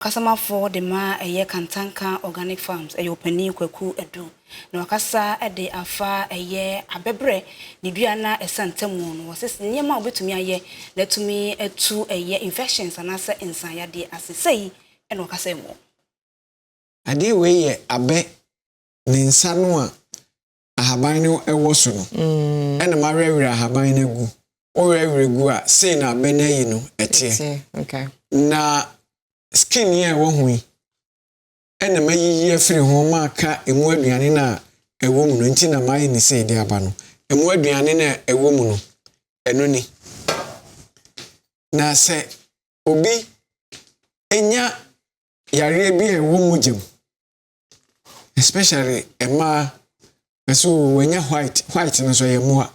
Kasamafoɔ de ma ɛyɛ Kantanka Organic Farms, ɛyɛ ɔpanin Kwaku Adu, na wakasa de afa ɛyɛ abɛbrɛ ne dua na ɛsa ntamu no. Wɔsɛ nneɛma a wobɛtumi ayɛ na atumi atu ɛyɛ infections anaasɛ nsanyadeɛ ase sɛyi, ɛna ɔkasa mu. Adeɛ wei yɛ abɛ ne nsa no a ahaban no wɔ so no, ɛna mawerɛwerɛ ahaban no agu. Wowerɛwerɛ gu a, sei na abɛ no ayi no ɛteɛ. Na skin yi a ɛwɔ ho yi ɛna mayiyi afiri ho ma aka emu aduane no a ɛwɔ mu no, nti na mayɛ ne sei de aba no. Emu aduane no a ɛwɔ mu no, ɛno ni. Na sɛ obi enya yareɛ bi a ɛwɔ mogya mu, especially mmaa, ɛso wɔanya white white no so, ɛyɛ mmoa.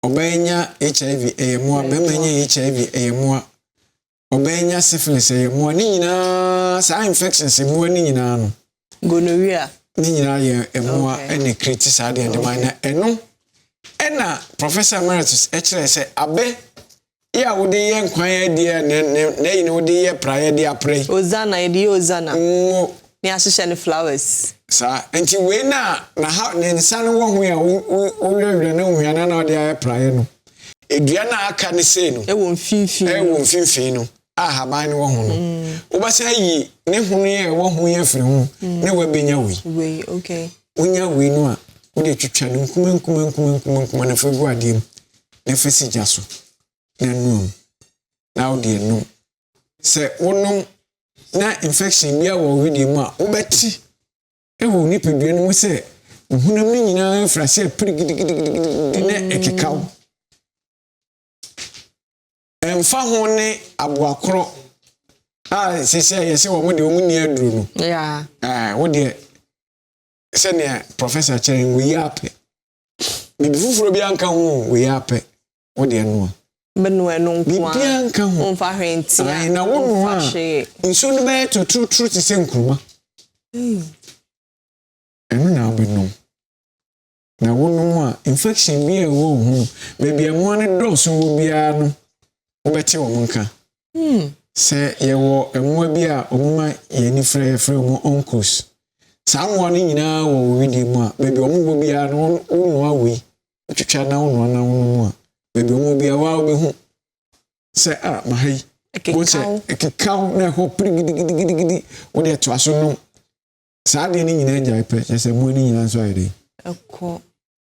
Ɔbaa nya HIV, ɛyɛ mmoa. Bɛrima nya HIV, ɛyɛ mmoa. Ɔbaa nya syphilis, ɛyɛ mmoa. Ne nyinaa, saa infections mmoa ne nyinaa no, gonorrhea, ne nyinaa yɛ mmoa. Ɛna create saa deɛ de ma na ɛno ɛna Professor Emeritus ɛkyerɛ sɛ abɛ yɛ a wode yɛ nkwan adiɛ ne ne na yi na wode yɛ praeɛ de aprɛ yi. Ozana, yɛde yɛ ozana. Ngo. Ne ahyehyɛ ne flowers. Saa nti wei na na ha ne nsa no wɔ ho a wowerɛwerɛ ne wohua na ɔde ayɛ praeɛ no, edua na aka ne sei no. Ɛwɔ mfimfini. Ɛwɔ mfimfini no a ahaban no wɔ ho no, wobɛsan ayi ne ho no yɛ ɛwɔ ho yɛ afiri ho na wabɛnya wei. Wei, okay. Wonya wei no a, wode twitwa no nkuma nkuma nkuma nkuma nkuma na fa gu adeɛ mu na fa si gya so na noa mu na wode anom. Sɛ wonom na infection bi a wɔ wedeɛ mu a, wobɛte ɛwɔ wo nipadua no mu sɛ honam no nyinaa afiri ase apiri gidigidigidi na ɛkeka wo. Ɛmfa ho ne aboakorɔ a sisi a yɛsɛ wɔn deɛ wɔn ni aduro no. Ɛɛ, wo deɛ, sɛnea Professor kyerɛ, wei apɛ biribi foforɔ bi anka ho, wei apɛ wo deɛ noa. Bɛnoa ɛno nko a. Biribiara nka ho. Womfa hwee ntia. Ae, na wonoa womfa a, hwee. Nsuo no bɛyɛ totorotoro te sɛ nkuruma. Ɛno na wobɛnom na wonom a, infection bi a ɛwɔ wo ho no, baabi a mmoa no dɔɔso wɔ biara no, wobɛte wɔn nka. Sɛ yɛwɔ mmoa bi a wɔma yɛn ani frɛ, yɛfrɛ wɔn oncos. Saa mmoa no nyinaa wɔ wo wedeɛ mu a, baabi a wɔn wɔ biara no, wonoa wei, wotwitwa na wonoa na wonom a, baabi a wɔn wɔ biara, waa wobɛhu sɛ a ma ha yi wo sɛ ɛkekaw. Ɛkekaw na ɛhɔ piri gidigidigidi. Wode ɛtoa so nom saa adeɛ no nyinaa gyae pɛ, kyerɛ sɛ mmoa no nyinaa nso ayɛ dɛn? Ɛkɔ.